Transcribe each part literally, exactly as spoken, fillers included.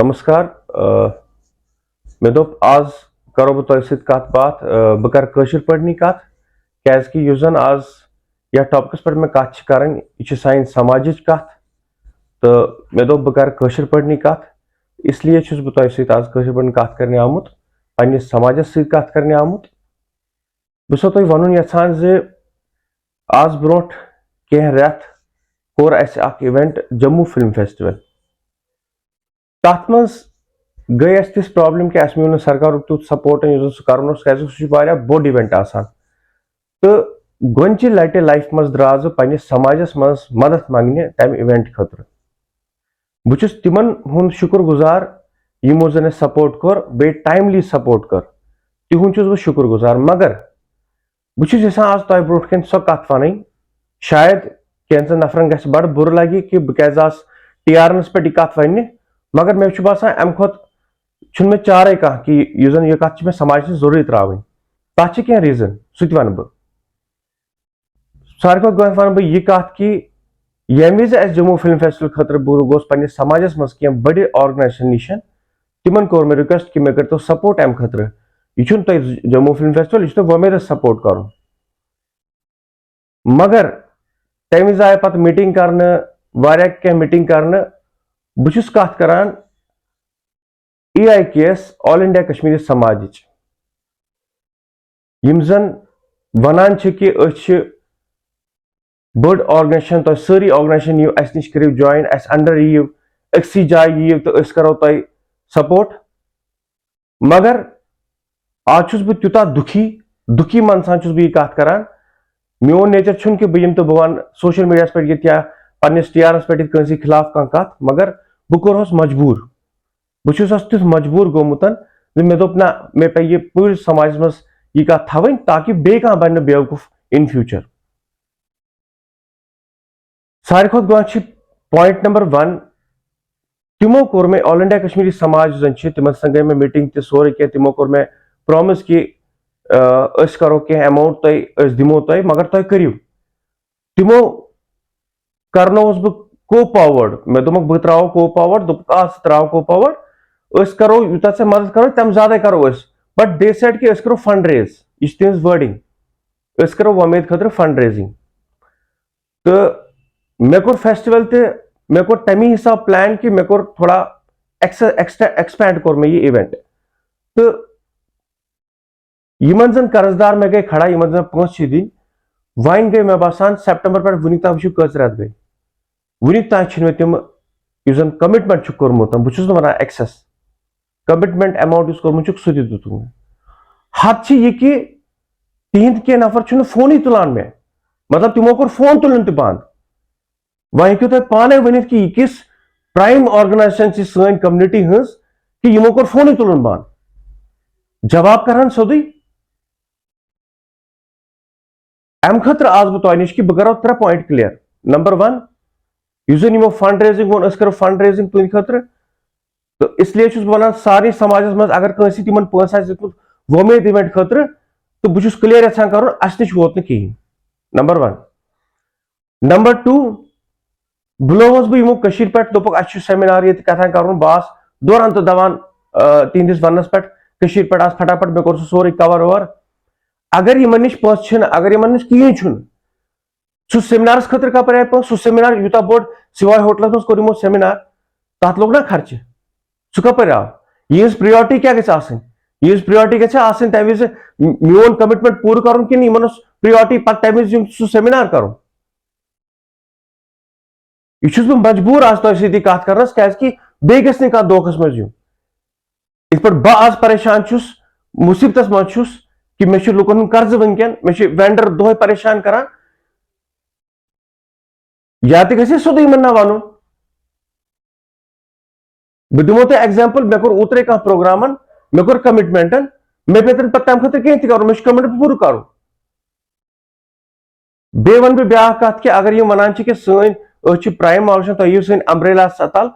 نمسکار۔ آ، مےٚ دوٚپ، آز کرو بہٕ تۄہہِ سۭتۍ کتھ باتھ، آ، بہٕ کرٕ کٲشِر پٲٹھۍ نٕے کتھ، کیازِ کہِ یُس زن آز یتھ ٹاپکس پٮ۪ٹھ مےٚ کتھ چھِ کرٕنۍ، یہِ چھِ سانہِ سماجٕچ کتھ، تہٕ مےٚ دوٚپ بہٕ کرٕ کٲشِر پٲٹھۍ نٕے کتھ، اس لیے چھُس بہٕ تۄہہِ سۭتۍ آز کٲشِر پٲٹھۍ کتھ کرنہِ آمُت، پننِس سماجس سۭتۍ کتھ کرنہِ آمُت۔ بہٕ چھُسو تۄہہِ ونُن یژھان زِ آز برونٛٹھ کینٛہہ رٮ۪تھ کوٚر اسہِ اکھ event جموں فلم فیسٹیول۔ تتھ منٛز گٔے اسہِ تِژھ problem کہِ اسہِ میوٗل نہٕ سرکارُک تیُتھ support، یُس زن سُہ کرُن اوس، کیازِ سُہ چھُ واریاہ بوٚڑ event آسان۔ تہٕ گۄڈنچہِ لٹہِ life منٛز درٛاس بہٕ پننِس سماجس منٛز مدد منٛگنہِ تمہِ event خٲطرٕ۔ بہٕ چھُس تِمن ہُنٛد شُکر گُزار، یِمو زن اسہِ support کوٚر، بیٚیہِ timely support کٔر۔ تِہُنٛد چھُس بہٕ شُکر گُزار، مگر بہٕ چھُس یژھان آز تۄہہِ برونٛٹھ کنہِ سۄ کتھ ونٕنۍ، شاید کینٛژن نفرن گژھِ بڑٕ بُرٕ لگہِ کہِ بہٕ کیازِ آس ٹی آر انس پٮ۪ٹھ یہِ کتھ وننہِ، مگر مےٚ چھُ باسان امہِ کھۄتہٕ چھُنہٕ مےٚ چارے کانٛہہ کہِ یُس زن یہِ کتھ چھِ مےٚ سماجس سۭتۍ ضروٗری ترٛاوٕنۍ۔ تتھ چھِ کینٛہہ reason، سُہ تہِ ونہٕ بہٕ۔ ساروی کھۄتہٕ گۄڈٕنٮ۪تھ ونہٕ بہٕ یہِ کتھ کہِ ییٚمہِ وِزِ اسہِ جموں فلم فیسٹیول خٲطرٕ بہٕ گوس پننِس سماجس منٛز کینٛہہ بٔڑِ organization نِش، تِمن کوٚر مےٚ request کہِ مےٚ کٔرۍتو support امہِ خٲطرٕ۔ یہِ چھُنہٕ تۄہہِ جموں فلم فیسٹیول، یہِ چھُ تۄہہِ وۄمیدس support کرُن۔ مگر تمہِ وِزِ آیہِ پتہٕ meeting کرنہٕ، واریاہ کینٛہہ meeting کرنہٕ۔ بہٕ چھُس کتھ کران A I K S, all India Kashmiri سماجٕچ، یِم زن ونان چھِ کہِ أسۍ چھِ بٔڑ organization، تۄہہِ سٲری organization یِیِو، اسہِ نِش کٔرِو join، اسہِ under یِیِو، أکسٕے جایہِ یِیِو تہٕ أسۍ کرو تۄہہِ support۔ مگر آز چھُس بہٕ تیوٗتاہ دُکھی، دُکھی من سان چھُس بہٕ یہِ کتھ کران۔ میون nature چھُنہٕ کہِ بہٕ یِمہٕ تہٕ بہٕ ونہٕ social میڈیاہس پٮ۪ٹھ یِتھ یا پننِس ٹی آر انس پٮ۪ٹھ یِتھ کٲنٛسہِ خلاف کانٛہہ کتھ، مگر بہٕ کوٚرہوس مجبوٗر۔ بہٕ چھُس تیُتھ مجبوٗر گوٚمُت زِ مےٚ دوٚپ، نہ، مےٚ پیٚیہِ یہِ پوٗرٕ سماجس منٛز یہِ کتھ تھاوٕنۍ، تاکہِ بیٚیہِ کانٛہہ بنہِ نہٕ بیوقوٗف in future۔ ساروی کھۄتہٕ گۄڈٕ چھِ point number one، تِمو کوٚر مےٚ، آل انڈیا کشمیری سماج یُس زن چھِ، تِمن سۭتۍ گٔے مےٚ meeting تہِ سورُے کینٛہہ، تِمو کوٚر مےٚ promise کہِ، آ، أسۍ کرو کینٛہہ amount تۄہہِ، أسۍ دِمو تۄہہِ، مگر تۄہہِ کٔرِو۔ تِمو کرنووُس بہٕ co-powered، مےٚ دوٚپمَکھ بہٕ ترٛاوو co-powered، دوٚپُکھ آ ژٕ ترٛاو co-powered، أسۍ کرو یوٗتاہ ژےٚ مدد کرو تَمہِ زیادَے کرو أسۍ، but they said کہِ أسۍ کرو fund raise، یہِ چھِ تِہنٛز wording، أسۍ کرو وۄمید خٲطرٕ fund raising۔ تہٕ مےٚ کوٚر festival تہِ، مےٚ کوٚر تَمی حساب plan کہِ مےٚ کوٚر تھوڑا ایکس-، ایکسٹا-، expand کوٚر مےٚ یہِ event۔ تہٕ یِمن زن قرض دار مےٚ گٔے کھڑا، یِمن زن پونٛسہٕ چھِ دِنۍ، وۄنۍ گٔے مےٚ باسان سپٹمبر پٮ۪ٹھ وُنیُک تام وٕچھِو کٔژ رٮ۪تھ گٔے، وُنیُک تام چھِنہٕ مےٚ تِم یُس زن commitment چھُکھ کوٚرمُت، بہٕ چھُس نہٕ ونان excess، commitment amount یُس کوٚرمُت چھُکھ سُہ تہِ دیُتُکھ نہٕ۔ حد چھِ یہِ کہِ تِہنٛدۍ کینٛہہ نفر چھِنہٕ فونٕے تُلان مےٚ، مطلب تِمو کوٚر فون تُلُن تہِ بنٛد۔ وۄنۍ ہیٚکِو تُہۍ پانے ؤنِتھ کہِ یہِ کِژھ prime organization چھِ سٲنۍ community ہٕنٛز کہِ یِمو کوٚر فونٕے تُلُن بنٛد۔ جواب کرہن سیوٚدُے۔ امہِ خٲطرٕ آس بہٕ تۄہہِ نِش کہِ بہٕ کرو ترٛےٚ point clear۔ Number one، یُس زن یِمو fund raising ووٚن، أسۍ کرو fund raising تُہنٛدِ خٲطرٕ، تہٕ اس لیے چھُس بہٕ ونان سارنٕے سماجس منٛز اگر کٲنٛسہِ تِمن پونٛسہٕ آسہِ دیُتمُت وۄمید event خٲطرٕ، تہٕ بہٕ چھُس clear یژھان کرُن، اسہِ نِش ووت نہٕ کِہیٖنۍ۔ Number one۔ Number two، بُلووُس بہٕ یِمو کٔشیٖرِ پٮ۪ٹھ، دوٚپُکھ، اَسہِ چھُ seminar ییٚتہِ کتھا کرُن۔ بہٕ آس دوران تہٕ دَوان، آ، تِہنٛدِس وننس پٮ۪ٹھ، کٔشیٖرِ پٮ۪ٹھ آس پھٹافٹ، مےٚ کوٚر سُہ سورُے cover over۔ اگر یِمن نِش پونٛسہٕ چھِنہٕ، اگر یِمن نِش کِہیٖنۍ چھُنہٕ، سُہ seminarس خٲطرٕ کپٲرۍ آیہِ پونٛسہٕ؟ سُہ seminar یوٗتاہ بوٚڑ سِواے ہوٹلس منٛز کوٚر یِمو seminar، تتھ لوٚگ نا خرچہٕ؟ سُہ کپٲرۍ آو؟ یِہٕنٛز priority کیٛاہ گژھِ آسٕنۍ؟ یِہٕنٛز priority گژھِ آسٕنۍ تمہِ وِزِ میون commitment پوٗرٕ کرُن کِنہٕ یِمن اوس priority پتہٕ تمہِ وِزِ یُن سُہ seminar کرُن؟ یہِ چھُس بہٕ مجبوٗر آز تۄہہِ سۭتۍ یہِ کتھ کرنس، کیازِ کہِ بیٚیہِ گژھِ نہٕ کانٛہہ دھوکس منٛز یُن۔ یِتھ پٲٹھۍ بہٕ آز پریشان چھُس، مُصیبتس منٛز چھُس کہِ مےٚ چھُ لُکن ہُنٛد قرضہٕ وٕنکیٚن، مےٚ چھِ vendor دۄہے پریشان کران۔ یا تہِ گژھِ سیوٚدُے یِمن نہ ونُن۔ بہٕ دِمو تۄہہِ example، مےٚ کوٚر اوترے کانٛہہ پروگرامن، مےٚ کوٚر commitmentن، مےٚ پیٚتن پتہٕ تمہِ خٲطرٕ کینٛہہ تہِ کرُن، مےٚ چھُ commitment پوٗرٕ کرُن۔ بیٚیہِ ونہٕ بہٕ بیٛاکھ کتھ کہِ اگر یِم ونان چھِ کہِ سٲنۍ، أسۍ چھِ prime organization، تۄہہِ یِیِو سٲنۍ umbrella تل،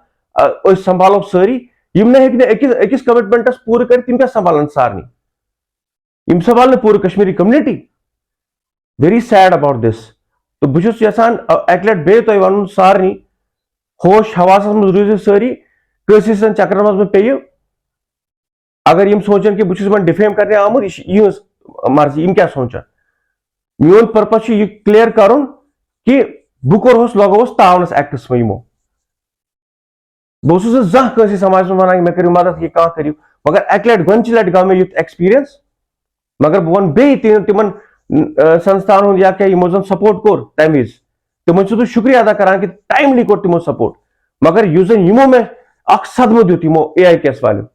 أسۍ سنبھالو سٲری، یِم نہ ہیٚکہِ نہٕ أکِس، أکِس commitmentس پوٗرٕ کٔرِتھ، تِم کیٛاہ سنبھالن سارنٕے؟ یِم سنبھالنہٕ پوٗرٕ Kashmiri community۔ Very sad about this۔ تہٕ بہٕ چھُس یژھان، ا، اکہِ لٹہِ بیٚیہِ تۄہہِ ونُن سارنٕے، ہوش حواسس منٛز روٗزِو سٲری، کٲنٛسہِ ہٕنٛدٮ۪ن چکرن منٛز مہ پیٚیِو۔ اگر یِم سونٛچن کہِ بہٕ چھُس یِمن ڈِفیم کرنہِ آمُت، یہِ چھِ یِہٕنٛز مرضی، یِم کیٛاہ سونٛچن۔ میون پرپس چھُ یہِ کلیئر کرُن کہِ بہٕ کوٚرہوس، لگووُس تعاونس ایکٹس منٛز یِمو۔ بہٕ اوسُس نہٕ زانٛہہ کٲنٛسہِ سماجس منٛز ونان کہِ مےٚ کٔرِو مدد، یہِ کانٛہہ کٔرِو۔ مگر اکہِ لٹہِ، گۄڈنِچہِ لٹہِ گوٚو مےٚ یُتھ ایکسپیرینس۔ مگر بہٕ ونہٕ بیٚیہِ تہِ تِمن، ٲ، سنستھان ہُنٛد یا کیٛاہ یِمو زن سپورٹ کوٚر تمہِ وِزِ، تِمن چھُس بہٕ شُکریہ ادا کران کہِ ٹایملی کوٚر تِمو سپورٹ۔ مگر یُس زن یِمو مےٚ اکھ صدمہٕ دیُت یِمو اے آئی کیس والٮ۪و۔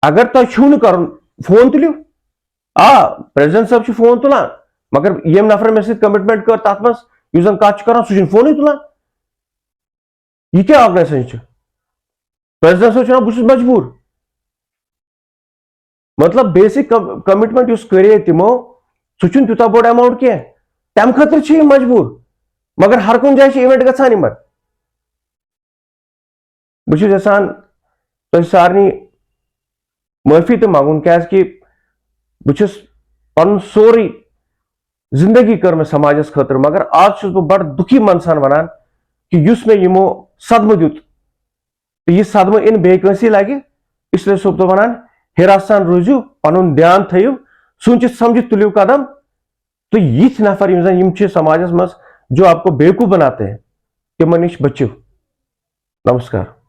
اگر تۄہہِ چھُو نہٕ کرُن، فون تُلِو۔ آ، پریزیڈنٹ صٲب چھُ فون تُلان، مگر ییٚمۍ نفرن مےٚ سۭتۍ کمٹمنٹ کٔر تتھ منٛز، یُس زن کتھ چھُ کران، سُہ چھُنہٕ فونٕے تُلان۔ یہِ کیٛاہ آرگنایزیشن چھِ؟ پریزیڈنٹ صٲب چھُ ونان، بہٕ چھُس مجبوٗر۔ مطلب، بیسک کمٹمنٹ یُس کٔرے تِمو، سُہ چھُنہٕ تیوٗتاہ بوٚڑ اماؤنٹ کینٛہہ۔ تمہِ خٲطرٕ چھِ یِم مجبوٗر۔ مگر ہر کُنہِ جایہِ چھِ ایونٹ گژھان یِمن۔ بہٕ چھُس یژھان تۄہہِ سارنٕے معٲفی تہِ منٛگُن، کیازِ کہِ بہٕ چھُس پنُن سورُے زندگی کٔر مےٚ سماجس خٲطرٕ، مگر آز چھُس بہٕ بڑٕ دُکھی من سان ونان کہِ یُس مےٚ یِمو صدمہٕ دیُت، تہٕ یہِ صدمہٕ یِنہٕ بیٚیہِ کٲنٛسہِ لگہِ۔ اس لیے چھُسو بہٕ ونان، حراس سان روٗزِو، پنُن دیان تھٲیِو، سوٗنٛچِتھ سمجھِتھ تُلِو قدم، تہٕ یِتھۍ نفر یِم زن یِم چھِ سماجس منٛز جو آپ کو بیوقوف بناتے ہیں، تِمن نِش بٔچِو۔ نمسکار۔